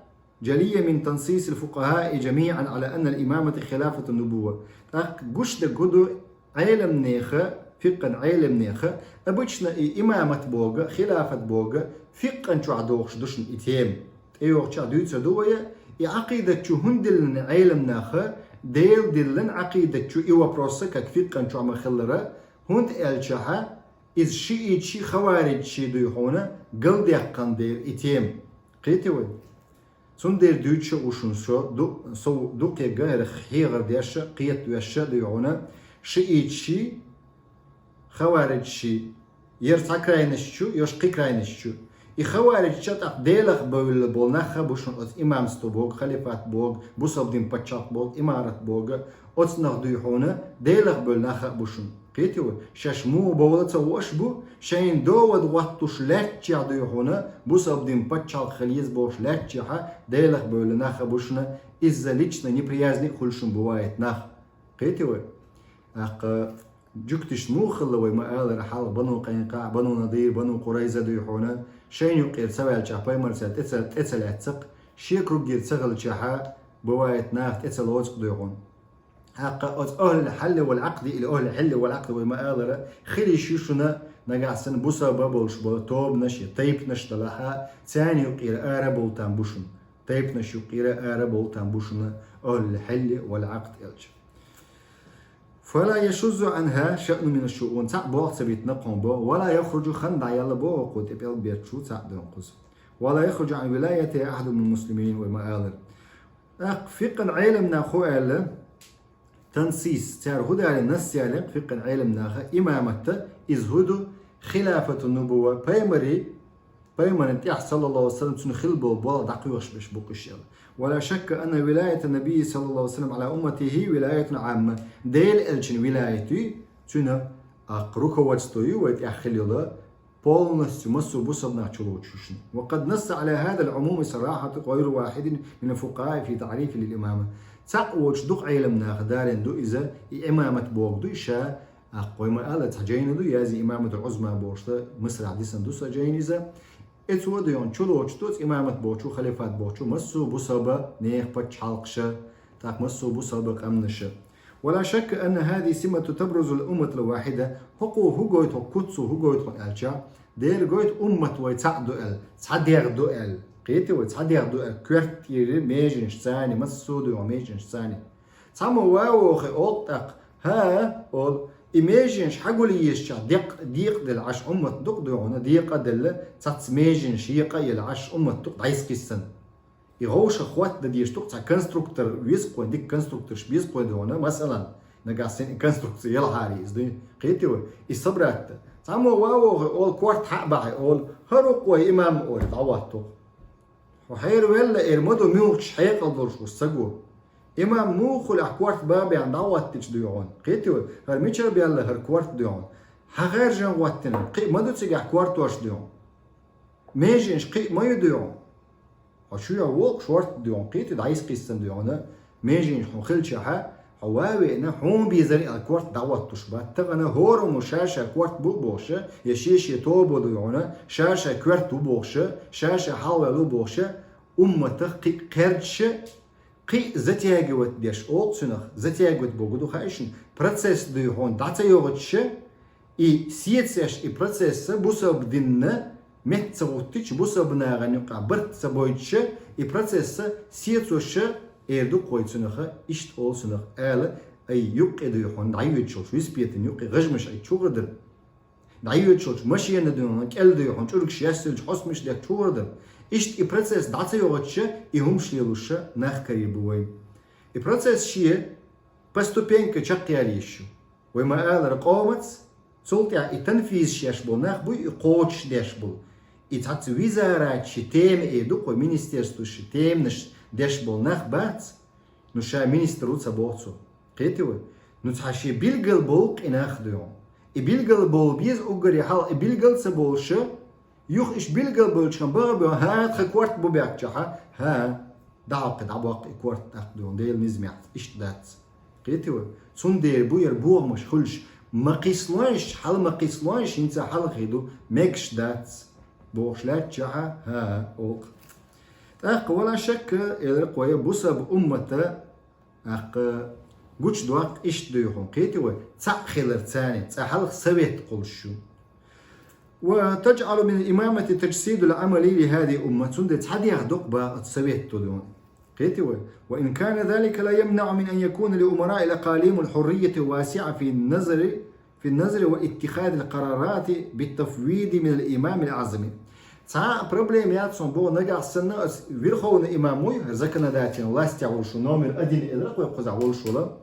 жалиян мин тансисил фукъахаи жамиъан ала аннал имамата хилафатун нубувва». ТӀаккха гуш дерг хӀун ду, Ӏеламнеха, фикъан Ӏеламнеха, обычно и имамат боху, хилафат боху, фикъан чохь дохуш ду шуна и тема. ТӀейогӀучохь дуьйцур ду вай, и Ӏакъидат чу хӀунда диллина Ӏеламнаха, Делан диллина Ӏакъидат чу и вопрос а, как фикъан чохь ма-хиллара, хӀунда аьлчахьа, иза шиитчий, хавариджчий дуй хьуна, галдаьккхина дела и тема. Кхетий вай? Цундела дуьйцуш а ву шуна со, ду-, со дукхе гайра хьехар деш а, кхетавеш а дуй хьуна, шиитчий, хавариджчий, яра цхьа крайность чу, яра кхин крайность чу. И хавариджча тӀаккха Делах бевлла болу нах а бу шуна оцу имамство боху, халифат боху, бусалба дин пачхьалкх боху, имарат боху, оцу нах дуй хьуна, Делах бевлла нах а бу шуна. Кхетий вай? Шаьш муха бовла ца хууш бу, шайна довад гӀоттуш лаьттачехь дуй хьуна, бусалба дин пачхьалкх хила еза бохуш лаьттачехьа, Делах бевлла нах а бу шуна, изза лично неприязни а хуьлу шуна бувает нах. Кхетий вай? ТӀаккха жуьгташна муха хилла вай ма-аллара, хьалха Бану Къайнукъаъ, Бану Надир, Бану Къурайза дуй хьуна, шайна юккъера ца ваьлчахь, пайхамарца тӀе ца, тӀе ца лаьццакх, шен круге ца хилчахьа, бувает нах тӀе ца лоцу дуй хьуна. ТӀаккха оцу ахьлул хьалли вал Ӏакъди или ахьлул хьилли вал Ӏакъди вай ма-аллара, хила йиш ю шуна, нагахь санна бусалба болуш болу тобанаш я тайпанаш далахьа, царна юккъера ара болу там бу шуна. Тайпанаш юккъера ара болу там бу шуна ахьлул хьилли вал Ӏакъд аьлча. «Фала яшуззу анха шайъун мина шшуун», цхьаъ болх ца битина кхуьнан бо, «вала яхруджу», хан дӀаяьлла бо хӀокхо тӀе пӀелг бетташ ву цхьаъ дуй хьуна кхуза. «Вала яхруджу ан вилаятихи ахьадун мин муслимин», вай ма-аллара. ТӀаккха фикъан Ӏеламнаха хӀун аьлла, тансис, цара хӀун далийна, насс ялийна фикъан Ӏеламнаха, имамат, иза хӀун ду, хилафатун нубувва, пайхамари, пайхамарна тӀехь, саллаллаху алейхи ва саллям, цуьнан хилла болу болх дӀакхоьхьуш берш бу-кх уьш аьлла. «Вала шакка анна вилаятан набийи, саллаллаху алейхи ва саллям, ала умматихи вилаятун Ӏамма». Делан элчан вилаят ю, цуьнан, а, руководство ю вай тӀехь хилла йолу, полностью массо а бусалба нах чулоцуш ю шуна. «Ва къад насса ала хазал Ӏумуми сарахьату гайру вахьидин минал фукъахаи фи таърифихи лил имама». ЦаӀ воцуш дукха Ӏеламнаха далийна ду иза, и имамат боху ду ша, а, вай ма-аллара, цхьа жайна ду, язи имаматул Ӏузма бохуш, Мисрахь дисина ду сан жайна иза. Эцо а дуй хьуна чулоцуш ду оцу имамат бохучу, халифат бохучу массо а бусалба нехан пачхьалкхаша, тӀаккха массо а бусалба къаьмнаша. «Вала шакка анна хазихи симату табрузу лил умматил вахьида». ХӀокхо хӀун гойту, хӀокху куц хӀун гойту аьлча, дера гойту уммат вай цхьаъ ду аьлла, цхьа дегӀ ду аьлла. Кхетий вай, цхьа дегӀ ду аьлла, коьрта тӀера меженаш царна, массо а дуй хьуна меженаш царна. Цхьаммо ва вохе олу тӀаккха, хӀа, олу, и меженаш хьагулъешчахь декъ-, декъаделла Ӏаш уммат ду-кх дуй хьуна, декъаделла, цхьацца меженаш екъа а елла Ӏаш уммат ду-кх дӀасакхиссина. И гӀовшах хӀотта дан дезаш ду-кх цхьа конструктор веза-кх вайн, дика конструкторш беза-кх вайн дуй хьуна, масалан, нагахь санна и конструкция елахьара иза дуй, кхетий вай, и собрать дан. Цхьаммо ва вохе олу, корта хьа а бахье олу, хӀара ву-кх вай имам олий дӀахӀотту-кх. Хьо хьеравелла эр ма ду муьлххачу хьекъал долуш волу стаг. Имам муха хуьлу, ахь корта бан а баьхна дӀахӀоттийча дуй хьуна? Кхетий вай, хӀара мичара баьлла хӀара корта дуй хьуна? Хьан хаьржина хӀоттийна, кхин а ма ду цига ахь кортош дуй хьуна? Меженаш кхин а ма ю дуй хьуна? Хьо чу йохь волу-кх шортта дуй хьуна, кхетий, дӀасакхиссина дуй хьуна? Меженаш хьуна хилчахьа, хьо ва а веана, хьуна безара аьлла корта дӀахӀоттуш бац. Тахана хӀораммо ша-ша корта бу а бохуша, я шен-шен тоба дуй хьуна, ша-ша коьрта ву бохуша, ша-ша хьалаваьлла ву бохуша, умматах кхин а кхердаш, кхин а затягивать деш, олу цунах, затягивать боху ду хаьий шуна, процесс дуй хьуна дӀа ца йогӀучуша, и сецаш, и процесса бусалба динна метта ца гӀуттича, бусалба нахана юкъахь барт ца бойтуша, и процесса сецоша, эр ду-кх вай цунаха, иштта олу цунах ала, ай юккъе дуй хьуна дӀайоьдуш йолчу виспетан юккъе гӀажмаш Ӏийча чугӀар дара. ДӀайоьдуш йолчу машена дуй хьуна, кӀел дуй хьуна, чӀургаш яьсса йолчу хьостамаш дехка чугӀар дара. Иштта и процесс дӀа ца йогӀучуша, и хӀумаш лелуша нах карийр бу вай. И процесс шен По ступенькам чакхъяла йиш ю. Вай ма-аллара къомаца, цул тӀехьа и танфиз шеш болу нах буй, и кхочушдеш болу. И цхьацца визаратчи тема э ду-кх вай, министерстваши теманаш деш болу нах бац. Ну, ша министр ву ца боху цо. Кхетий вай? Ну, цхьа шен билгал болу къинах дуй хьуна. И билгал болу беза уггаре хьалха, и билгал ца болуша, юха иш билгал болчу хан бага бен, хӀа, тхан корта бу баьхчахьа, хӀа, дӀахьокху, дӀабоккху и корта тӀаккха дуй хьуна, Делан низамехь иштта дац. Кхетий вай? Цундела бу яра бохамаш хуьлуш, ма кхийсалойша, хьала ма кхийсалойша, хӀинца хьалхе ду, мегаш дац. Бохуш лаьттачахьа, хӀа, олу-кх. ТӀаккха вала шакка, элира-кх вай, бусалба уммата, тӀаккха гучудоккху иштта дуй хьуна, кхетий вай, цхьаъ хилар царна, цкъа хьалха совет кхуллуш ю. وتجعل من الإمامة تجسيد العمل لهذه الأمة. Цундела цхьа дегӀ доккху баха оцу советто дуй хьуна. Кхетий вай? وإن كان ذلك لا يمنع من أن يكون لأمراء الأقاليم الحرية الواسعة في النظر، في النظر واتخاذ القرارات بالتفويض من الإمام الأعظم. Цхьа а проблема яц хьуна боху, нагахь санна оцу верховный имам вуй, законодательный властехь волуш ву, номер один элира-кх вай кхузахь волуш волу.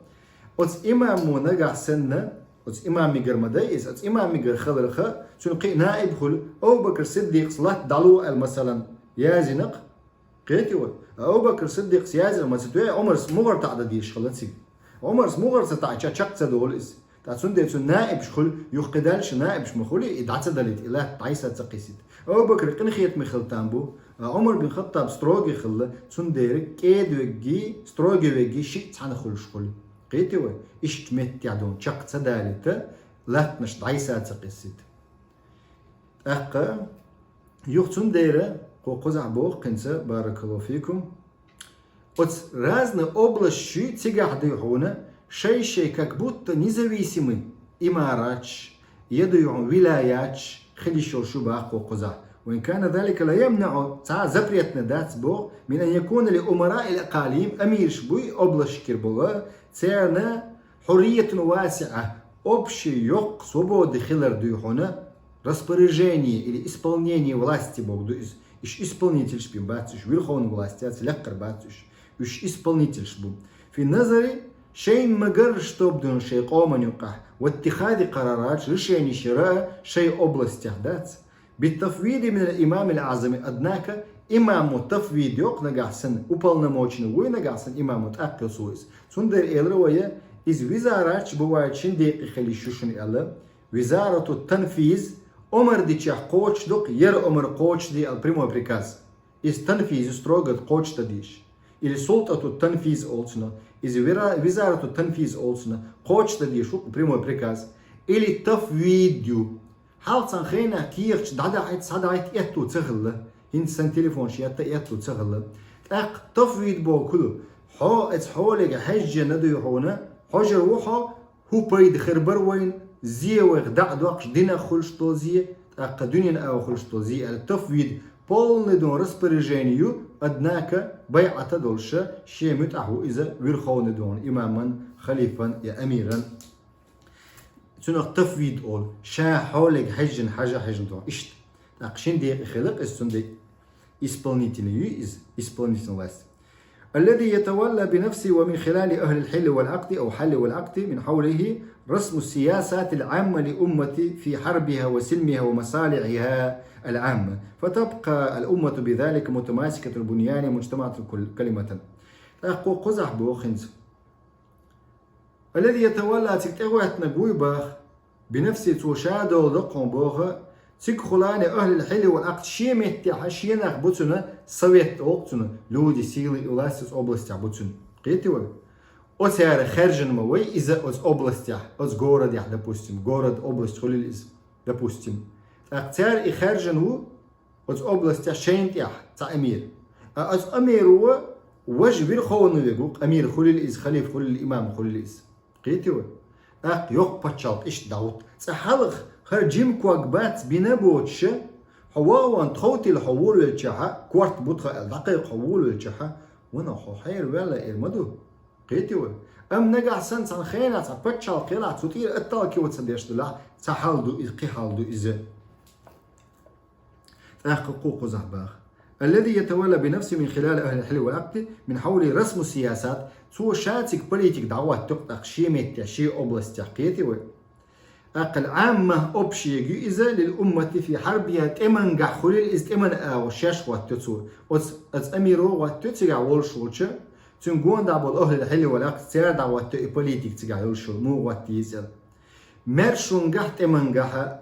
Оцу имамо нагахь санна, оцу имамигара ма дай иза, оцу имамигара хиларх, цуьнан кхин а наиб хуьлу, Абу-Бакр Сиддикъас латта дӀало аьлла, масалан, яздина-кх. Кхетий вай? Абу-Бакр Сиддикъас яздина ма ца тоьу, Ӏумарс мугӀар таӀа дан дезаш хилла цига. Ӏумарс мугӀар ца таӀича чекх ца долу иза. Ткъа цундела цуьнан наибаш хуьлу, юха кхидӀа шен наибаш ма хуьлий, и дӀа ца далийта, и латта дӀасса ца кхиссийта. Абу-Бакр къинхетаме хила там бу, а Ӏумар бин Хаттаб строгий хилла, цундела кӀеда веггий, строгий веггий шиъ цхьаьна хуьлуш хуьлу. Кхетий вай? Иштта меттехь дуй хьуна чекх ца далийта, латтанаш дӀасса ца кхиссийта. ТӀаккха юха цундела кху кхузахь боху хӀинца, баракаллаху фикум, оцу разный областаш ю цигахь дуй хьуна, шай-шай как будто независимый имараташ, я дуй хьуна вилаяташ хила йиш йолуш ю баха кху кхузахь. وإن كان ذلك لا يمنع, цхьа а запретный дац боху, من أن يكون لأمراء الأقاليم, амираш буй областашкара болу, церан حرية واسعة, общий йоккха свобода хилар дуй хьуна, распоряжение или исполнение власти бохург ду иза. Уьш исполнительш бен бац уьш, верховный власть яц, лаккхара бац уьш. Уьш исполнительш бу. في النظر, шайна ма-гарра, чтоб дуй хьуна шайн къоман юкъахь, واتخاذ قرارات, решенеш яра шайн областехь дац. بالتفويض من الإمام الأعظم, однако имамо тафвид йо-кх нагахь санна, уполномоченный вуй нагахь санна имамо, тӀаккха йо цо иза. Цундела элира вай, иза визаратча бу вай, шин декъе хила йиш ю шуна аьлла. وزارة التنفيذ, омар дичахь кхочушду-кх, яра омар кхочушде аьлла, прямой приказ. Иза танфиз ю, строго кхочушдан дезаш. Или سلطة التنفيذ олу цунах. Иза вира-, وزارة التنفيذ олу цунах, кхочушдан дезаш ву-кх прямой приказ. Или тафвид ю. Хьалха цхьана хенахь кехаташ дӀадахьийта, схьадахьийта аьтту ца хилла. ХӀинца санна телефонаш етта аьтту ца хилла. ТӀаккха тафвид бохург хӀун ду? Хьо оцу хьоле хьаьжжина дуй хьуна, хьожур ву хьо, хӀун пайда хир бара вайна, зе вайх дӀа а доккхуш, динах хуьлуш долу зе, тӀаккха дуьненан агӀор хуьлуш долу зе аьлла, тафвид, полный дуй хьуна распоряжение ю, однако байӀат а долуша, шен муьтӀахь ву иза верховный дуй хьуна имаман, халифан я амиран. Цунах тафвид олу, ша хьоле хьаьжжина, хьажа хьаьжжина дуй хьуна, иштта. ТӀаккха шин декъе хила-кх иза, цундела исполнительный ю иза, исполнительная власть. الذي يتولى بنفسه ومن خلال أهل الحل والعقد أو حل والعقد من حوله رسم السياسات العامة للأمة في حربها وسلمها ومصالحها العامة، فتبقى الأمة بذلك متماسكة البنيان مجتمعة كل-، كلمة. ТӀаккха кхузахь боху хӀинца. الذي يتولى, цига тӀегӀоьттинарг вуй баха, بنفسه, цо ша долу доккхун боху, цига хулани أهل الحل والعقد, шен меттехьа шен нах бу цуьнан, совет олу цунах, люди силы и власти оцу областехь бу цуьнан. Кхетий вай? Оцара хаьржина ма вай иза оцу областехь, оцу городехь, допустим, город, область хуьлийла иза, допустим. ТӀаккха цара и хаьржина ву, оцу областехь шайна тӀехь цхьа амир. А оцу амиро важа верховный вег ву, амир хуьлийла иза, халифа хуьлийла, имам хуьлийла иза. Кхетий вай? ТӀаккха йоккха пачхьалкх иштта дӀахӀутту. Цкъа хьалха хӀара жима ког бац бина боцуша, хьо вахаван тховтийла хьо волавелчахьа, корта бу тхан аьлла, дӀакхайкха хьо волавелчахьа, ванах хьо хьераваьлла эр ма ду. Кхетий вай? Амма нагахь санна цхьана хенахь цхьа пачхьалкх елахь, цу тӀера отталкиваться деш делахь, цхьа хьал ду иза, кхин хьал ду иза. ТӀаккха кху кхузахь баха. الذي يتولى بنفسه من خلال أهل الحل والعقد من حوله رسم السياسات, цо шаьциг политика дӀахӀотта тӀаккха шен меттехь, шен областехь, кхетий вай. ТӀаккха العامة, общее ю иза, للأمة في حربها, тӀемангахь хуьлийла иза, тӀеман агӀо шаьш хӀотта цо. Оцу, оцу амиро хӀотта цигахь волуш волчу, цуьнан гонаха болу أهل الحل والعقد, цара дӀахӀотта и политика цигахь йолуш йолу, муха хӀотта иза. Маьршонгахь, тӀемангахь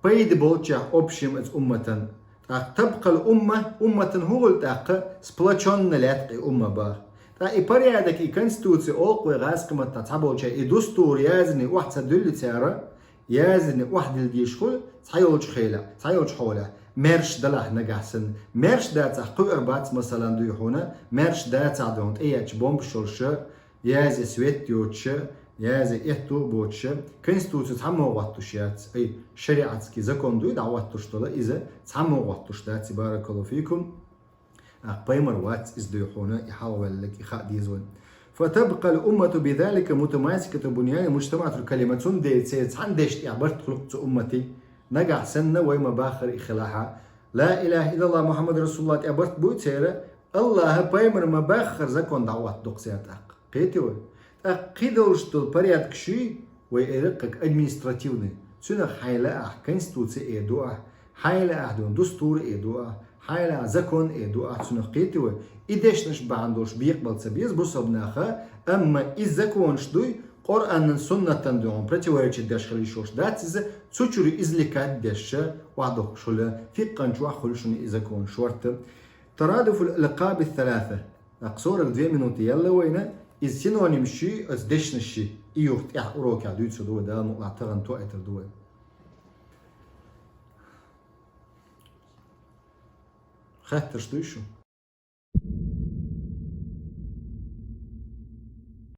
пайда болчех общим оцу умматан. ТӀаккха تبقى الأمة, умматан хӀун хуьлу тӀаккха, сплочённа лаьтта и умма баха. ТӀаккха и порядок, и конституция, олу-кх вай гӀазкхи маттахь цхьаболчара, и дустур язйина охьа ца дуьллу цара, язйина охьа дилла дезаш хуьлу цхьайолчу хенахь, цхьайолчу хьолехь, маьрша далахь нагахь санна. Маьрша дацахь, кхуьур бац, масалан, дуй хьуна, маьрша дацахь, дуй хьуна, тӀеетташ бомбаш йолуш, язйина свет йоцуш, язйина аьтто а боцуш, конституция цхьаммо а хӀоттуш яц. Ай, шариатский закон дуй дӀахӀоттуш долу, иза цхьаммо а хӀоттуш дац, баракаллаху фикум. ТӀаккха пайхамар вац иза, дуй хьуна, и хьалхаваьлларг, и хаа деза вайна. فتبقى الأمة بذلك متماسكة بنيانا مجتمعة الكلمة. Цундела церан цхьана дешна тӀехь барт хуьлу-кх цу умматан. Нагахь санна вай ма-баххара и хилахь а, لا إله إلا الله محمد رسول الله тӀехь барт буй церан, АллахӀа, пайхамара ма-баххара закон дӀахӀотта ду-кх церан тӀаккха. Кхетий вай? ТӀаккха кхидолуш долу порядок шуй, вай эр-кх, как административный. Цуьнах хьайна лаахь конституция эр ду ахь, хьайна лаахь, дуй хьуна, дустур эр ду ахь, хьайна лаахь закон эр ду ахь цуьнах, кхетий вай? И дешнаш бахьана долуш бекъабала ца беза бусалба наха, амма и законаш дуй, Къуръанан, суннатан, дуй хьуна, противоречить деш хила йиш йолуш дац иза, цу чуьра извлекать деш ша охьадоккхуш хуьлу, фикъхьан чохь хуьлу шуна и законаш шорта. ترادف الألقاب الثلاثة. ТӀаккха сорок две минуты яьлла вайна, иза синоним ши, оцу дешнаш ши, и юха тӀаьхьа урокехь дуьйцур ду вай, Дала мукъ лахь, тахана тоьар ду вай. Хаттарш дуй шун?